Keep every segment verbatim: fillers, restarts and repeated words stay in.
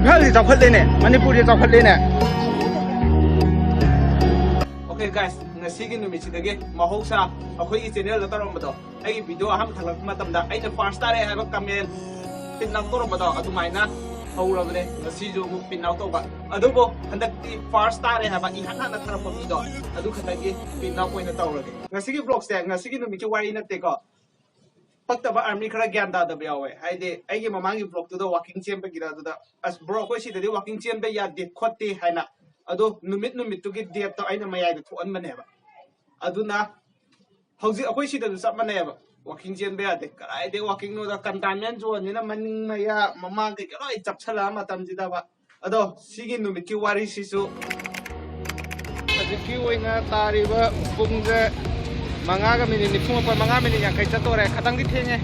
ꯏꯝꯐꯥꯜꯗꯤ ꯆꯥꯎꯈꯠꯂꯦꯅꯦ, ꯃꯅꯤꯄꯨꯔꯗꯤ ꯆꯥꯎꯈꯠꯂꯦꯅꯦ꯫ Okay guys, ꯉꯁꯤꯒꯤ ꯅꯨꯃꯤꯠꯁꯤꯗꯒꯤ ꯃꯍꯧꯁꯥ ꯑꯩꯈꯣꯏꯒꯤ channelꯗ ꯇꯧꯔꯝꯕꯗꯣ, ꯑꯩꯒꯤ video ꯑꯍꯥꯟꯕ ꯊꯥꯒꯠꯂꯛꯄ ꯃꯇꯝꯗ ꯑꯩꯅ first ꯇꯥꯔꯦ ꯍꯥꯏꯕ comment pin out ꯇꯧꯔꯝꯕꯗꯣ, ꯑꯗꯨꯃꯥꯏꯅ ꯍꯧꯔꯕꯅꯦ ꯉꯁꯤꯁꯨ ꯑꯃꯨꯛ pin out ꯇꯧꯕ꯫ ꯑꯗꯨꯕꯨ ꯍꯟꯗꯛꯇꯤ first ꯇꯥꯔꯦ ꯍꯥꯏꯕ ꯏꯍꯥꯟ ꯍꯥꯟꯅ ꯊꯥꯔꯛꯄ ꯃꯤꯗꯣ, ꯑꯗꯨ ꯈꯛꯇꯒꯤ pin out ꯑꯣꯏꯅ ꯇꯧꯔꯒꯦ꯫ ꯉꯁꯤꯒꯤ vlogꯁꯦ ꯉꯁꯤꯒꯤ ꯅꯨꯃꯤꯠꯀꯤ ꯋꯥꯔꯤ ꯅꯠꯇꯦꯀꯣ꯫ ꯄꯛꯇꯕ army ꯈꯔ ꯒ꯭ꯌꯥꯟ ꯇꯥꯗꯕ ꯌꯥꯎꯋꯦ꯫ ꯍꯥꯏꯗꯤ ꯑꯩꯒꯤ ꯃꯃꯥꯡꯒꯤ vlogꯇꯨꯗ walking ꯆꯦꯟꯕꯒꯤꯗ, ꯑꯗꯨꯗ, "ꯑꯁ bro, ꯑꯩꯈꯣꯏ ꯁꯤꯗꯗꯤ walking ꯆꯦꯟꯕ ꯌꯥꯗꯦ ꯈꯣꯠꯇꯦ" ꯍꯥꯏꯅ꯫ ꯑꯗꯣ ꯅꯨꯃꯤꯠ ꯅꯨꯃꯤꯠꯇꯨꯒꯤ dateꯇꯣ ꯑꯩꯅ ꯃꯌꯥꯏꯗ ꯊꯣꯛꯍꯟꯕꯅꯦꯕ꯫ ꯑꯗꯨꯅ ꯍꯧꯖꯤꯛ ꯑꯩꯈꯣꯏ ꯁꯤꯗꯁꯨ ꯆꯞ ꯃꯥꯟꯅꯩꯕ꯫ Walking ꯆꯦꯟꯕ ꯌꯥꯗꯦ꯫ ꯀꯗꯥꯏꯗꯩ walkingꯅꯣꯗ, containment zoneꯅꯤꯅ ꯃꯅꯤꯡ ꯃꯌꯥ ꯃꯃꯥꯡ ꯀꯩꯀꯩ ꯂꯣꯏ ꯆꯞꯁꯜꯂꯛꯑ ꯃꯇꯝꯁꯤꯗꯕ꯫ ꯑꯗꯣ ꯁꯤꯒꯤ ꯅꯨꯃꯤꯠꯀꯤ ꯋꯥꯔꯤꯁꯤꯁꯨ ꯍꯧꯖꯤꯛꯀꯤ ꯑꯣꯏꯅ ꯇꯥꯔꯤꯕ ꯄꯨꯡꯁꯦ ꯃꯉꯥꯒ minute ꯅꯤꯐꯨ ꯃꯥꯄꯟ, ꯃꯉꯥ minute ꯌꯥꯡꯈꯩ ꯆꯠꯇꯣꯔꯦ꯫ ꯈꯇꯪꯗꯤ ꯊꯦꯡꯉꯦ,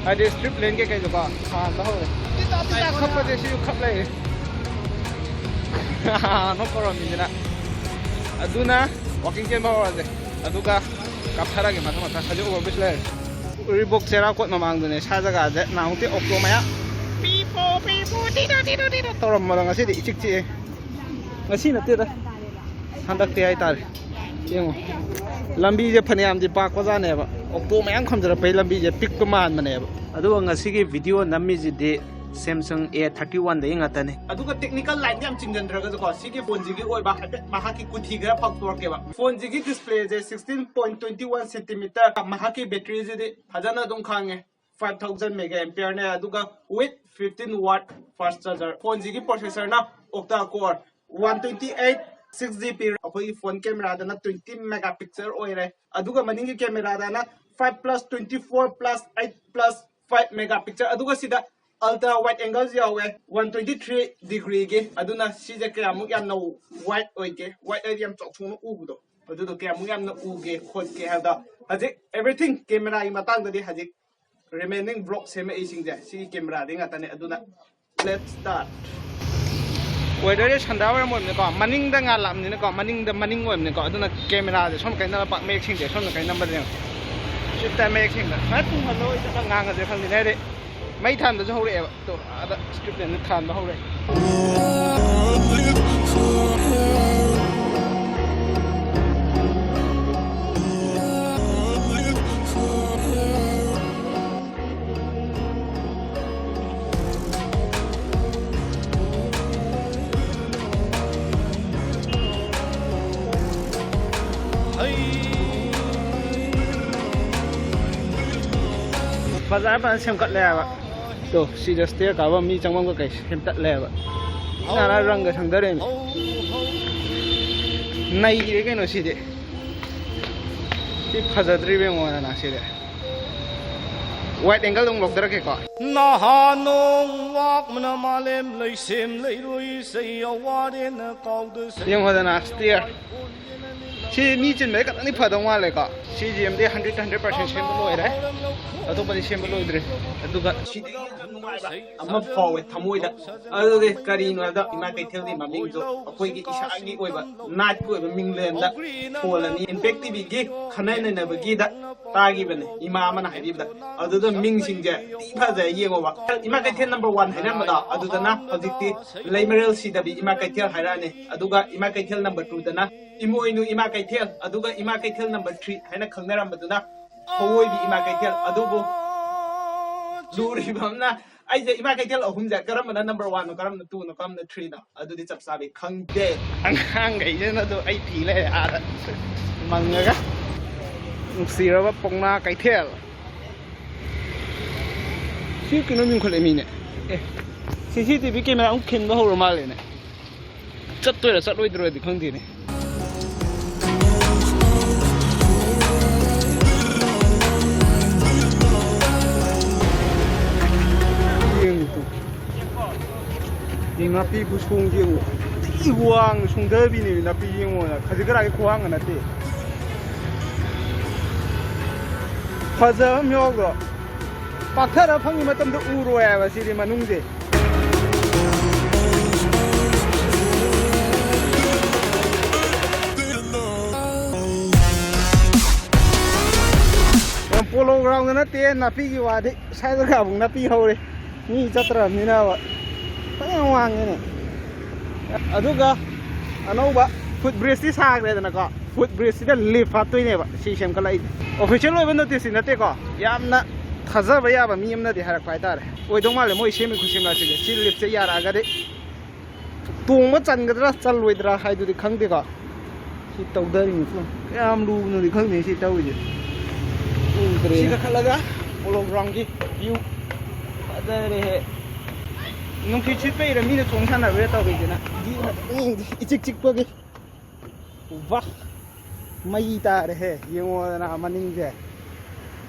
ꯍꯥꯏꯗꯤ street lamp ꯀꯩꯀꯩꯗꯣꯀꯣ ꯊꯥꯟꯕ ꯍꯧꯔꯦ꯫ ꯇꯤꯇꯥ ꯇꯤꯇꯥ ꯈꯞꯄꯁꯦ ꯁꯤꯁꯨ ꯈꯞ ꯂꯩꯔꯦ꯫ ꯅꯣꯛ ꯀꯧꯔꯝꯃꯤꯁꯤꯅ꯫ ꯑꯗꯨꯅ walking ꯆꯦꯟꯕ ꯍꯧꯔꯁꯦ꯫ ꯑꯗꯨꯒ ꯀꯥꯞꯊꯔꯒꯦ ꯃꯊꯪ ꯃꯊꯪ꯫ ꯍꯧꯖꯤꯛ overbridge ꯂꯩꯔꯦ꯫ ꯎꯔꯤꯄꯣꯛ ꯆꯦꯔꯥꯀꯣꯠ ꯃꯃꯥꯡꯗꯨꯅꯦ ꯁꯥ ꯖꯒꯥꯁꯦ꯫ ꯅꯍꯥꯟꯃꯨꯛꯇꯤ auto ꯃꯌꯥꯝ ꯄꯤ ꯄꯣ, ꯄꯤ ꯄꯣ, ꯇꯤ ꯇꯣ, ꯇꯤ ꯇꯣ, ꯇꯤ ꯇꯣ ꯇꯧꯔꯝꯕꯗꯣ ꯉꯁꯤꯗꯤ ꯏꯆꯤꯛ ꯆꯤꯛꯑꯦ꯫ ꯉꯁꯤ ꯅꯠꯇꯦꯗ, ꯍꯟꯗꯛꯇꯤ ꯍꯥꯏꯇꯥꯔꯦ꯫ ꯌꯦꯡꯉꯣ, ꯂꯝꯕꯤꯁꯦ ꯐꯅꯌꯥꯝꯗꯤ ꯄꯥꯛꯄꯖꯥꯠꯅꯦꯕ꯫ Auto ꯃꯌꯥꯝ ꯈꯝꯖꯤꯜꯂꯛꯄꯩ ꯂꯝꯕꯤꯁꯦ ꯄꯤꯛꯄ ꯃꯥꯟꯕꯅꯦꯕ꯫ ꯑꯗꯨꯒ ꯉꯁꯤꯒꯤ video ꯅꯝꯃꯤꯁꯤꯗꯤ Samsung A thirty oneꯗꯒꯤ ꯉꯥꯛꯇꯅꯤ꯫ ꯑꯗꯨꯒ technical lineꯗꯤ ꯌꯥꯝ ꯆꯤꯡꯁꯤꯟꯗ꯭ꯔꯒꯁꯨꯀꯣ, ꯁꯤꯒꯤ phoneꯁꯤꯒꯤ ꯑꯣꯏꯕ ꯍꯥꯏꯐꯦꯠ ꯃꯍꯥꯛꯀꯤ ꯀꯨꯊꯤ ꯈꯔ ꯐꯥꯎꯗꯣꯔꯛꯀꯦꯕ꯫ Phoneꯁꯤꯒꯤ displayꯁꯦ sixteen point twenty one centimeter, ꯃꯍꯥꯛꯀꯤ batteryꯁꯤꯗꯤ ꯐꯖꯅ ꯑꯗꯨꯝ ꯈꯥꯡꯉꯦ꯫ Five thousand mega ampereꯅꯦ, ꯑꯗꯨꯒ with fifteen watt fast charger꯫ Phoneꯁꯤꯒꯤ processorꯅ octa core, one twenty eight, six G P RAM꯫ ꯑꯩꯈꯣꯏꯒꯤ phone cameraꯗꯅ twenty megapixel ꯑꯣꯏꯔꯦ, ꯑꯗꯨꯒ ꯃꯅꯤꯡꯒꯤ cameraꯗꯅ five plus twenty four plus eight plus five megapixel꯫ ꯑꯗꯨꯒ ꯁꯤꯗ ultra wide angleꯁꯨ ꯌꯥꯎꯋꯦ, one twenty three degreeꯒꯤ꯫ ꯑꯗꯨꯅ ꯁꯤꯁꯦ ꯀꯌꯥꯃꯨꯛ ꯌꯥꯝꯅ wide ꯑꯣꯏꯒꯦ, wide ꯍꯥꯏꯗꯤ ꯌꯥꯝ ꯆꯥꯎꯊꯣꯛꯅ ꯎꯕꯗꯣ, ꯑꯗꯨꯗꯣ ꯀꯌꯥꯃꯨꯛ ꯌꯥꯝꯅ ꯎꯒꯦ ꯈꯣꯠꯀꯦ ꯍꯥꯏꯕꯗ ꯍꯧꯖꯤꯛ everything cameraꯒꯤ ꯃꯇꯥꯡꯗꯗꯤ ꯍꯧꯖꯤꯛ remaining vlog ꯁꯦꯝꯃꯛꯏꯁꯤꯡꯁꯦ ꯁꯤꯒꯤ cameraꯗꯩ ꯉꯥꯛꯇꯅꯦ꯫ ꯑꯗꯨꯅ let's start꯫ Weatherꯁꯦ ꯁꯟꯗꯥ ꯋꯥꯏꯔꯝ ꯑꯣꯏꯕꯅꯤꯀꯣ, ꯃꯅꯤꯡꯗ ꯉꯥꯜꯂꯛꯑꯕꯅꯤꯅꯀꯣ, ꯃꯅꯤꯡꯗ ꯃꯅꯤꯡ ꯑꯣꯏꯕꯅꯤꯀꯣ, ꯑꯗꯨꯅ cameraꯁꯦ ꯁꯣꯝ ꯀꯩꯅ ꯄꯥꯛ ꯃꯌꯦꯛ ꯁꯦꯡꯗꯦ꯫ ꯁꯣꯝ ꯀꯩ ꯅꯝꯕꯁꯦ ꯌꯦꯡꯉꯣ, ꯁꯤ ꯇꯥꯏ ꯃꯌꯦꯛ ꯁꯦꯡꯗ꯫ ꯁꯨꯃꯥꯏꯅ ꯇꯨꯡꯍꯜꯂꯣ, ꯏꯆꯠꯅ ꯉꯥꯡꯉꯁꯦ ꯈꯪꯗꯦꯅꯦ꯫ ꯍꯥꯏꯗꯤ ꯃꯩ ꯊꯥꯟꯕꯁꯨ ꯍꯧꯔꯛꯑꯦꯕ꯫ ꯇꯣ, ꯑꯥꯗ ꯁ꯭ꯇ꯭ꯔꯤꯠ ꯂꯦꯝꯞꯅ ꯊꯥꯟꯕ ꯍꯧꯔꯛꯑꯦ꯫ ꯕꯖꯥꯔ ꯐꯖꯅ ꯁꯦꯝꯒꯠꯂꯦ ꯍꯥꯏꯕ꯫ ꯇꯣ, ꯁꯤꯗ ꯁ꯭ꯇꯦꯌꯔ ꯀꯥꯕ ꯃꯤ ꯆꯪꯐꯝ ꯀꯩꯀꯩ ꯁꯦꯝꯒꯠꯂꯦ ꯍꯥꯏꯕ꯫ ꯁꯤ ꯅꯥꯅ ꯔꯪꯒ ꯁꯪꯗꯔꯦꯅꯦ꯫ ꯅꯩꯔꯦ ꯀꯩꯅꯣ ꯁꯤꯗꯤ꯫ ꯁꯤ ꯐꯖꯗ꯭ꯔꯤꯕ ꯌꯦꯡꯉꯣ ꯅꯅꯥ ꯁꯤꯗꯤ꯫ ꯋꯥꯏꯗ ꯑꯦꯡꯒꯜꯗ ꯑꯃꯨꯛ ꯂꯧꯊꯔꯛꯀꯦꯀꯣ꯫ ꯅꯍꯥ ꯅꯣꯡ ꯋꯥꯛꯃꯅ ꯃꯥꯂꯦꯝ ꯂꯩꯁꯦꯝ ꯂꯩꯔꯣꯏ ꯆꯩ ꯑꯋꯥꯔꯦꯅ ꯀꯥꯎꯗ ꯁꯩ ꯌꯦꯡꯉꯣꯗꯅ, ꯁ꯭ꯇꯦꯌꯔ꯫ ꯁꯤ ꯃꯤ ꯆꯤꯟꯕꯗꯤ ꯈꯇꯪꯗꯤ ꯐꯗꯧ ꯃꯥꯜꯂꯦꯀꯣ꯫ C G MD hundred hundred percent ꯁꯦꯝꯕ ꯂꯣꯏꯔꯦ꯫ ꯑꯇꯣꯞꯄꯗꯤ ꯁꯦꯝꯕ ꯂꯣꯏꯗ꯭ꯔꯤ꯫ ꯑꯗꯨꯒ ꯁꯤꯗꯒꯤ ꯌꯥꯝ ꯅꯨꯡꯉꯥꯏꯕ ꯑꯃ ꯐꯥꯎꯋꯦ ꯊꯃꯣꯏꯗ꯫ ꯑꯗꯨꯗꯤ ꯀꯔꯤꯅꯣ ꯍꯥꯏꯕꯗ, ꯏꯃꯥ ꯀꯩꯊꯦꯜꯒꯤ ꯃꯃꯤꯡꯁꯨ ꯑꯩꯈꯣꯏꯒꯤ ꯏꯁꯥꯒꯤ ꯑꯣꯏꯕ ꯅꯥꯠꯀꯤ ꯑꯣꯏꯕ ꯃꯤꯡꯂꯦꯟꯗ ꯊꯣꯜꯂꯅꯤ꯫ ꯏꯝꯄꯦꯛ ꯇꯤꯚꯤꯒꯤ ꯈꯟꯅ ꯅꯩꯅꯕꯒꯤꯗ ꯇꯥꯈꯤꯕꯅꯦ, ꯏꯃꯥ ꯑꯃꯅ ꯍꯥꯏꯕꯤꯕꯗ꯫ ꯑꯗꯨꯗ ꯃꯤꯡꯁꯤꯡꯁꯦ ꯊꯤ ꯐꯖꯩ, ꯌꯦꯡꯉꯣꯕ꯫ ꯏꯃꯥ ꯀꯩꯊꯦꯜ ꯅꯝꯕꯔ ꯋꯥꯟ ꯍꯥꯏꯅꯔꯝꯕꯗꯣ, ꯑꯗꯨꯗꯅ ꯍꯧꯖꯤꯛꯇꯤ ꯂꯩꯃꯔꯦꯜ ꯁꯤꯗꯕꯤ ꯏꯃꯥ ꯀꯩꯊꯦꯜ ꯍꯥꯏꯔꯛꯑꯅꯤ꯫ ꯑꯗꯨꯒ ꯏꯃꯥ ꯀꯩꯊꯦꯜ ꯅꯝꯕꯔ ꯇꯨꯗꯅ ꯏꯃꯣꯏꯅꯨ ꯏꯃꯥ ꯀꯩꯊꯦꯜ, ꯑꯗꯨꯒ ꯏꯃꯥ ꯀꯩꯊꯦꯜ ꯅꯝꯕꯔ ꯊ꯭ꯔꯤ ꯍꯥꯏꯅ ꯈꯪꯅꯔꯝꯕꯗꯨꯅ ꯊꯧꯑꯣꯏꯕꯤ ꯏꯃꯥ ꯀꯩꯊꯦꯜ꯫ ꯑꯗꯨꯕꯨ ꯂꯨꯔꯤꯕ ꯑꯃꯅ, ꯑꯩꯁꯦ ꯏꯃꯥ ꯀꯩꯊꯦꯜ ꯑꯍꯨꯝꯁꯦ ꯀꯔꯝꯕꯅ ꯅꯝꯕꯔ ꯋꯥꯟꯅꯣ, ꯀꯔꯝꯕꯅ ꯇꯨꯅꯣ, ꯀꯔꯝꯕꯅ ꯊ꯭ꯔꯤꯅꯣ, ꯑꯗꯨꯗꯤ ꯆꯞ ꯆꯥꯕꯤ ꯈꯪꯗꯦ꯫ ꯑꯉꯥꯡꯈꯩꯁꯤꯅ ꯑꯗꯨ ꯑꯩ ꯊꯤ ꯂꯩꯔꯦ ꯑꯥꯗ ꯃꯪꯉꯒ꯫ ꯅꯨꯡꯁꯤꯔꯕ ꯄꯥꯎꯅꯥ ꯀꯩꯊꯦꯜ꯫ ꯁꯤ ꯀꯩꯅꯣꯝ ꯌꯨꯡꯈꯠꯂꯛꯑꯦ ꯃꯤꯅꯦ꯫ ꯑꯦ, ꯁꯤ ꯁꯤ ꯇꯤ ꯚꯤ ꯀꯦꯃꯦꯔꯥ ꯑꯃꯨꯛ ꯈꯤꯟꯕ ꯍꯧꯔ ꯃꯥꯜꯂꯦꯅꯦ꯫ ꯆꯠꯇꯣꯏꯔꯥ ꯆꯠꯂꯣꯏꯗꯣꯏꯔꯗꯤ ꯈꯪꯗꯦꯅꯦ꯫ ꯌꯦꯡꯉꯨ ꯇꯨ꯫ ꯅꯥꯄꯤ ꯈꯨꯁꯣꯡꯁꯦ ꯌꯦꯡꯉꯨ꯫ ꯊꯤ ꯋꯥꯡꯅ ꯁꯣꯡꯊꯕꯤꯅꯦꯃꯤ ꯅꯥꯄꯤ ꯌꯦꯡꯉꯣꯅ꯫ ꯈꯖꯤꯛ ꯈꯔꯥꯛꯀꯤ ꯈꯨꯋꯥꯡꯒ ꯅꯠꯇꯦ꯫ ꯐꯖꯕ ꯑꯃ ꯌꯥꯎꯗ꯭ꯔꯣ? ꯄꯥꯛꯊꯔ ꯐꯪꯉꯤ ꯃꯇꯝꯗ ꯎꯔꯣꯏ ꯍꯥꯏꯕ ꯁꯤꯗꯤ ꯃꯅꯨꯡꯁꯦ꯫ ꯌꯥꯝ ꯄꯣꯂꯣ ꯒ꯭ꯔꯥꯎꯟꯗ ꯅꯠꯇꯦ, ꯅꯥꯄꯤꯒꯤ ꯋꯥꯗꯤ ꯁ꯭ꯋꯥꯏꯗ ꯀꯥꯕꯨꯛ ꯅꯥꯄꯤ ꯍꯧꯔꯦ, ꯃꯤ ꯆꯠꯇ꯭ꯔꯕꯅꯤꯅꯕ꯫ ꯐꯖꯅ ꯋꯥꯡꯉꯦꯅꯦ꯫ ꯑꯗꯨꯒ ꯑꯅꯧꯕ ꯐꯨꯠ ꯕ꯭ꯔꯤꯖꯇꯤ ꯁꯥꯈ꯭ꯔꯦꯗꯅꯀꯣ꯫ ꯐꯨꯠ ꯕ꯭ꯔꯤꯖꯁꯤꯗ ꯂꯤꯐ ꯍꯥꯞꯇꯣꯏꯅꯦꯕ ꯁꯤ ꯁꯦꯝꯒꯠꯂꯛꯏꯁꯦ꯫ ꯑꯣꯐꯤꯁꯤꯌꯦꯜ ꯑꯣꯏꯕ ꯅꯣꯇꯤꯁꯇꯤ ꯅꯠꯇꯦꯀꯣ, ꯌꯥꯝꯅ ꯊꯥꯖꯕ ꯌꯥꯕ ꯃꯤ ꯑꯃꯅꯗꯤ ꯍꯥꯏꯔꯛꯄ ꯍꯥꯏꯇꯥꯔꯦ꯫ ꯑꯣꯏꯗꯧ ꯃꯥꯜꯂꯦ ꯃꯣꯏ ꯁꯦꯝꯃꯤ ꯈꯨꯠꯁꯦꯝꯒꯁꯤꯗꯤ꯫ ꯁꯤ ꯂꯤꯐꯁꯦ ꯌꯥꯔꯛꯑꯒꯗꯤ ꯇꯣꯡꯕ ꯆꯟꯒꯗ꯭ꯔꯥ ꯆꯜꯂꯣꯏꯗ꯭ꯔꯥ ꯍꯥꯏꯗꯨꯗꯤ ꯈꯪꯗꯦꯀꯣ꯫ ꯁꯤ ꯇꯧꯗꯔꯤꯅꯤ ꯁꯨꯝ꯫ ꯀꯌꯥꯝ ꯂꯨꯕꯅꯣꯗꯤ ꯈꯪꯗꯦ ꯁꯤ ꯇꯧꯔꯤꯁꯦ꯫ ꯎꯗ꯭ꯔꯦ꯫ ꯁꯤ ꯀꯥꯈꯠꯂꯒ ꯄꯣꯂꯣ ꯒ꯭ꯔꯥꯎꯟꯒꯤ ꯚ꯭ꯌꯨ ꯐꯖꯔꯦꯍꯦ꯫ ꯅꯨꯡꯁꯤꯠ ꯁꯤꯠꯄꯩꯔ ꯃꯤꯅ ꯆꯣꯡ ꯁꯥꯟꯅꯕꯩꯔ ꯇꯧꯔꯤꯁꯤꯅ꯫ ꯚ꯭ꯌꯨ ꯍꯥꯏꯐꯦꯠ ꯌꯦꯡꯁꯤ꯫ ꯏꯆꯤꯛ ꯆꯤꯛꯄꯒꯤ꯫ ꯋꯥ! ꯃꯩ ꯇꯥꯔꯦꯍꯦ꯫ ꯌꯦꯡꯉꯣꯗꯅ ꯃꯅꯤꯡꯁꯦ꯫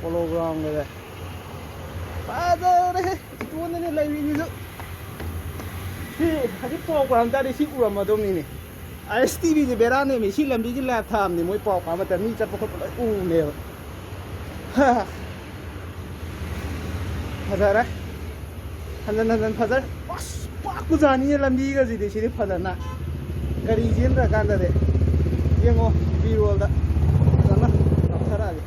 ꯄꯣꯂꯣ ꯒ꯭ꯔꯥꯎꯟꯒꯁꯦ꯫ ꯐꯖꯔꯦꯍꯦ꯫ ꯏꯇꯣꯟꯗꯅꯦ ꯂꯩꯔꯤꯁꯤꯁꯨ꯫ ꯁꯤ ꯍꯧꯖꯤꯛ ꯄꯥꯎ ꯄꯥꯔꯝ ꯇꯥꯔꯗꯤ ꯁꯤ ꯎꯔꯝꯃꯗꯧꯅꯤꯅꯦ꯫ ꯑꯥꯏ ꯑꯦꯁ ꯇꯤ ꯚꯤꯁꯦ ꯕꯦꯔꯥꯅꯦꯃꯤ꯫ ꯁꯤ ꯂꯝꯕꯤꯁꯦ ꯂꯥꯏꯞ ꯊꯥꯕꯅꯦ ꯃꯣꯏ ꯄꯥꯎ ꯄꯥꯕ ꯃꯇꯝꯗ꯫ ꯃꯤ ꯆꯠꯄ ꯈꯣꯠꯄ ꯂꯣꯏ ꯎꯕꯅꯦꯕ꯫ ꯍꯥ꯫ ꯐꯖꯔꯦ꯫ ꯍꯟꯖꯟ ꯍꯟꯖꯟ ꯐꯖꯔꯦ꯫ ꯑꯁ, ꯄꯥꯛꯄꯖꯥꯠꯅꯤꯅꯦ ꯂꯝꯕꯤꯒꯁꯤꯗꯤ ꯁꯤꯗꯤ ꯐꯖꯅ꯫ ꯒꯥꯔꯤ ꯆꯦꯟꯗ꯭ꯔꯀꯥꯟꯗꯗꯤ꯫ ꯌꯦꯡꯉꯣ, ꯕꯤ ꯔꯣꯜꯗ ꯐꯖꯅ ꯀꯥꯞꯊꯔꯛꯑꯒꯦ꯫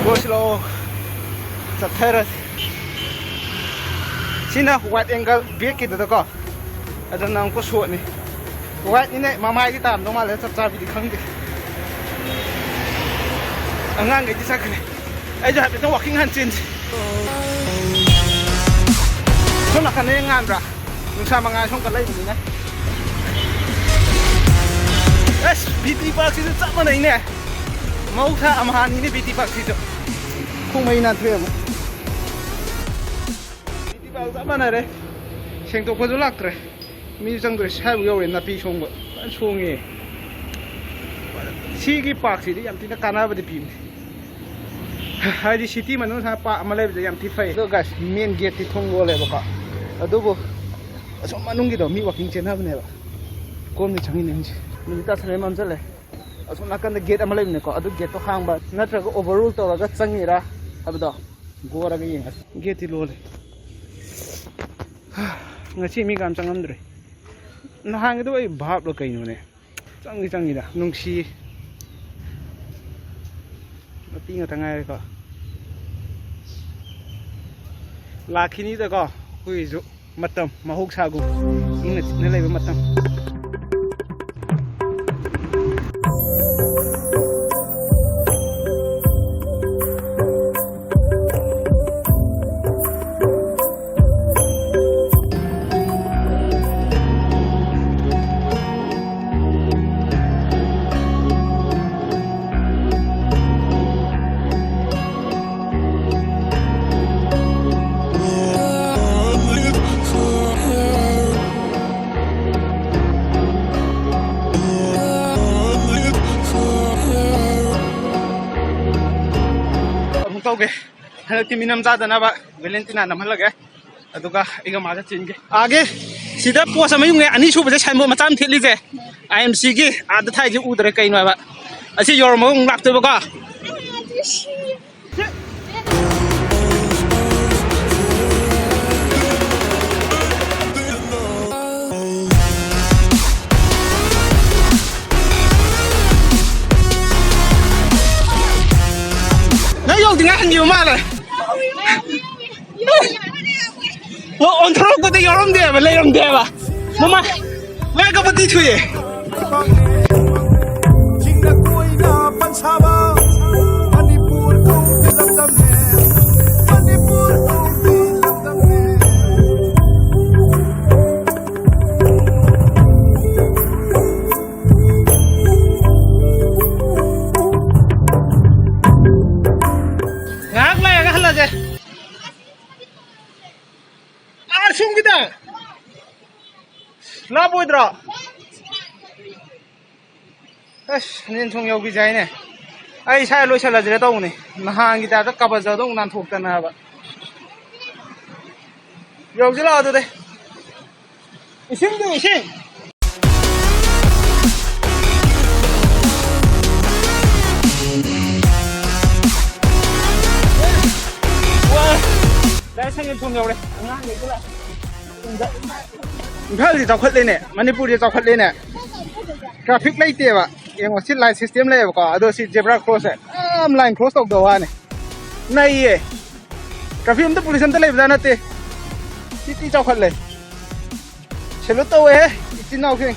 Go slow. ꯆꯠꯊꯔꯁꯤ꯫ ꯁꯤꯅ wide angle backꯀꯤꯗꯨꯗꯀꯣ꯫ ꯑꯗꯨꯅ ꯑꯃꯨꯛꯀ ꯁꯣꯠꯅꯤ꯫ Wideꯅꯤꯅꯦ, ꯃꯃꯥꯏꯗꯤ ꯇꯥꯔꯝꯗꯧ ꯃꯥꯜꯂꯦ, ꯆꯞ ꯆꯥꯕꯤꯗꯤ ꯈꯪꯗꯦ꯫ ꯑꯉꯥꯡꯈꯩꯗꯤ ꯆꯠꯈ꯭ꯔꯦ꯫ ꯑꯩꯁꯨ ꯍꯥꯏꯐꯦꯠꯇꯪ walking ꯍꯥꯟ ꯆꯦꯟꯁꯤ꯫ ꯁꯣꯝ ꯅꯥꯀꯟꯗ ꯉꯥꯟꯕ꯭ꯔꯥ? ꯅꯨꯡꯁꯥ ꯃꯉꯥꯜ ꯁꯣꯝ ꯀꯟ ꯂꯩꯕꯅꯤꯅ꯫ ꯑꯁ, ꯕꯤ ꯇꯤ ꯄꯥꯔꯛꯁꯤꯁꯨ ꯆꯞ ꯃꯥꯟꯅꯩꯅꯦ꯫ ꯃꯍꯧꯁꯥ ꯑꯝꯍꯥꯅꯤꯅꯦ ꯕꯤ ꯇꯤ ꯄꯥꯔꯛꯁꯤꯁꯨ꯫ ꯈꯣꯡꯃꯩ ꯅꯥꯟꯊꯣꯛꯑꯦ ꯑꯃꯨꯛ꯫ ꯆꯞ ꯃꯥꯟꯅꯔꯦ꯫ ꯁꯦꯡꯗꯣꯛꯄꯁꯨ ꯂꯥꯛꯇ꯭ꯔꯦ꯫ ꯃꯤꯁꯨ ꯆꯪꯗ꯭ꯔꯦ꯫ ꯁ꯭ꯋꯥꯏꯕꯨ ꯌꯧꯔꯦ꯫ ꯅꯥꯄꯤ ꯁꯣꯡꯕ ꯐꯖꯅ ꯁꯣꯡꯉꯦ꯫ ꯁꯤꯒꯤ ꯄꯥꯔꯛꯁꯤꯗꯤ ꯌꯥꯝ ꯊꯤꯅ ꯀꯥꯟꯅꯕꯗꯤ ꯄꯤꯕꯅꯦ꯫ ꯍꯥꯏꯗꯤ ꯁꯤꯇꯤ ꯃꯅꯨꯡ ꯁꯨꯃꯥꯏꯅ ꯄꯥꯔꯛ ꯑꯃ ꯂꯩꯕꯁꯦ ꯌꯥꯝ ꯊꯤ ꯐꯩ꯫ ꯑꯗꯣ ꯒꯥꯏꯁ, ꯃꯦꯟ ꯒꯦꯠꯇꯤ ꯊꯣꯡ ꯂꯣꯜꯂꯦꯕꯀꯣ꯫ ꯑꯗꯨꯕꯨ ꯑꯁꯣꯝ ꯃꯅꯨꯡꯒꯤꯗꯣ ꯃꯤ ꯋꯥꯛꯀꯤꯡ ꯆꯦꯟꯅꯕꯅꯦꯕ꯫ ꯀꯣꯝꯅ ꯆꯪꯉꯤꯅꯦ ꯍꯧꯖꯤꯛ꯫ ꯅꯨꯃꯤꯠ ꯇꯥꯁꯜꯂꯦ, ꯃꯝꯁꯜꯂꯦ꯫ ꯑꯁꯣꯝ ꯅꯥꯀꯟꯗ ꯒꯦꯠ ꯑꯃ ꯂꯩꯕꯅꯦꯀꯣ꯫ ꯑꯗꯨ ꯒꯦꯠꯇꯣ ꯍꯥꯡꯕ ꯅꯠꯇ꯭ꯔꯒ ꯑꯣꯚꯔꯔꯨꯜ ꯇꯧꯔꯒ ꯆꯪꯉꯤꯔꯥ ꯍꯥꯏꯕꯗꯣ ꯒꯣꯔꯒ ꯌꯦꯡꯉꯁꯤ꯫ ꯒꯦꯠꯇꯤ ꯂꯣꯜꯂꯦ꯫ ꯉꯁꯤ ꯃꯤ ꯀꯅꯥꯝ ꯆꯪꯉꯝꯗ꯭ꯔꯦ꯫ ꯅꯍꯥꯟꯒꯤꯗꯣ ꯑꯩ ꯚꯥꯞꯂ ꯀꯩꯅꯣꯅꯦ꯫ ꯆꯪꯗꯤ ꯆꯪꯉꯤꯗ꯫ ꯅꯨꯡꯁꯤ꯫ ꯃꯇꯤ ꯉꯥꯛꯇ ꯉꯥꯏꯔꯦꯀꯣ꯫ ꯂꯥꯛꯈꯤꯅꯤꯗꯀꯣ ꯑꯩꯈꯣꯏꯒꯤꯁꯨ꯫ ꯃꯇꯝ ꯃꯍꯧꯁꯥꯒꯨꯝ ꯏꯪꯅ ꯆꯤꯛꯅ ꯂꯩꯕ ꯃꯇꯝ꯫ ꯑꯃꯨꯛ ꯇꯧꯒꯦ꯫ ꯍꯟꯗꯛꯇꯤ ꯃꯤꯅꯝ ꯆꯥꯗꯅꯕ ꯚꯦꯂꯦꯟꯇꯤꯅꯥ ꯅꯝꯍꯜꯂꯒꯦ꯫ ꯑꯗꯨꯒ ꯑꯩꯒ ꯃꯥꯒ ꯆꯦꯟꯒꯦ꯫ ꯑꯥꯒꯤ ꯁꯤꯗ ꯄꯣꯁ ꯑꯃ ꯌꯨꯡꯉꯦ꯫ ꯑꯅꯤꯁꯨꯕꯁꯦ ꯁꯥꯏꯟꯕꯣꯔꯗ ꯃꯆꯥ ꯑꯃ ꯊꯦꯠꯂꯤꯁꯦ꯫ ꯑꯥꯏ ꯑꯦꯝ ꯁꯤꯒꯤ ꯑꯥꯗ ꯊꯥꯏꯁꯦ ꯎꯗ꯭ꯔꯦ ꯀꯩꯅꯣ ꯍꯥꯏꯕ꯫ ꯑꯁꯤ ꯌꯧꯔꯝꯃꯒ ꯑꯃꯨꯛ ꯂꯥꯛꯇꯣꯏꯕꯀꯣ꯫ ꯅꯪ ꯌꯧꯗ꯭ꯔꯤꯉꯩ ꯍꯟꯈꯤꯕ ꯃꯥꯜꯂꯦ꯫ ꯑꯣ, ꯑꯣꯟꯊꯣꯔꯛꯄꯗ ꯌꯥꯎꯔꯝꯗꯦꯕ, ꯂꯩꯔꯝꯗꯦꯕ꯫ ꯃꯃꯥ, ꯃꯥꯏ ꯀꯞꯄꯗꯤ ꯊꯨꯏꯌꯦ꯫ ꯆꯤꯡꯗ ꯀꯣꯏꯅ ꯄꯟꯁꯥꯕ ꯃꯅꯤꯄꯨꯔ ꯀꯧꯕ ꯂꯝꯗꯝꯅꯦ, ꯃꯅꯤꯄꯨꯔ ꯀꯧꯕ ꯂꯝꯗꯝꯅꯦ꯫ ꯉꯥꯏꯍꯥꯛ ꯂꯩꯔꯒ ꯍꯜꯂꯁꯦ꯫ ꯅꯠꯇ꯭ꯔꯣ? ꯑꯁ, ꯁꯟꯖꯦꯟ ꯊꯣꯡ ꯌꯧꯈꯤꯁꯦ ꯍꯥꯏꯅꯦ꯫ ꯑꯩ ꯏꯁꯥ ꯂꯣꯏꯁꯤꯜꯂꯁꯤꯔ ꯇꯧꯕꯅꯦ, ꯅꯍꯥꯟꯒꯤ ꯇꯥꯏꯞꯇ ꯀꯕꯖꯗꯣ ꯑꯃꯨꯛ ꯅꯥꯟꯊꯣꯛꯇꯅꯕ꯫ ꯌꯧꯁꯤ ꯂꯥꯛꯑꯣ ꯑꯗꯨꯗꯤ꯫ ꯏꯁꯤꯡꯗꯨ, ꯏꯁꯤꯡ꯫ ꯗꯥꯏꯔꯦꯛ ꯁꯟꯖꯦꯟ ꯊꯣꯡ ꯌꯧꯔꯦ꯫ ꯑꯉꯥꯡꯈꯩꯁꯨ ꯂꯥꯛꯑꯦ꯫ ꯏꯝꯐꯥꯜꯁꯤ ꯆꯥꯎꯈꯠꯂꯦꯅꯦ, ꯃꯅꯤꯄꯨꯔꯁꯦ ꯆꯥꯎꯈꯠꯂꯦꯅꯦ꯫ ꯇ꯭ꯔꯥꯐꯤꯛ ꯂꯩꯇꯦꯕ꯫ ꯌꯦꯡꯉꯣ, ꯁꯤ ꯂꯥꯏꯟ ꯁꯤꯁꯇꯦꯝ ꯂꯩꯌꯦꯕꯀꯣ, ꯑꯗꯣ ꯁꯤ ꯖꯦꯕ꯭ꯔꯥ ꯀ꯭ꯔꯣꯁꯁꯦ ꯌꯥꯝ ꯂꯥꯏꯟ ꯀ꯭ꯔꯣꯁ ꯇꯧꯗꯕ ꯋꯥꯅꯤ꯫ ꯅꯩꯌꯦ꯫ ꯇ꯭ꯔꯥꯐꯤꯛ ꯑꯝꯇ, ꯄꯨꯂꯤꯁ ꯑꯝꯇ ꯂꯩꯕꯖꯥꯠ ꯅꯠꯇꯦ꯫ ꯁꯤ ꯊꯤ ꯆꯥꯎꯈꯠꯂꯦ꯫ ꯁꯦꯂꯨꯠ ꯇꯧꯋꯦꯍꯦ, ꯏꯆꯤꯟ ꯏꯅꯥꯎꯁꯤꯡ꯫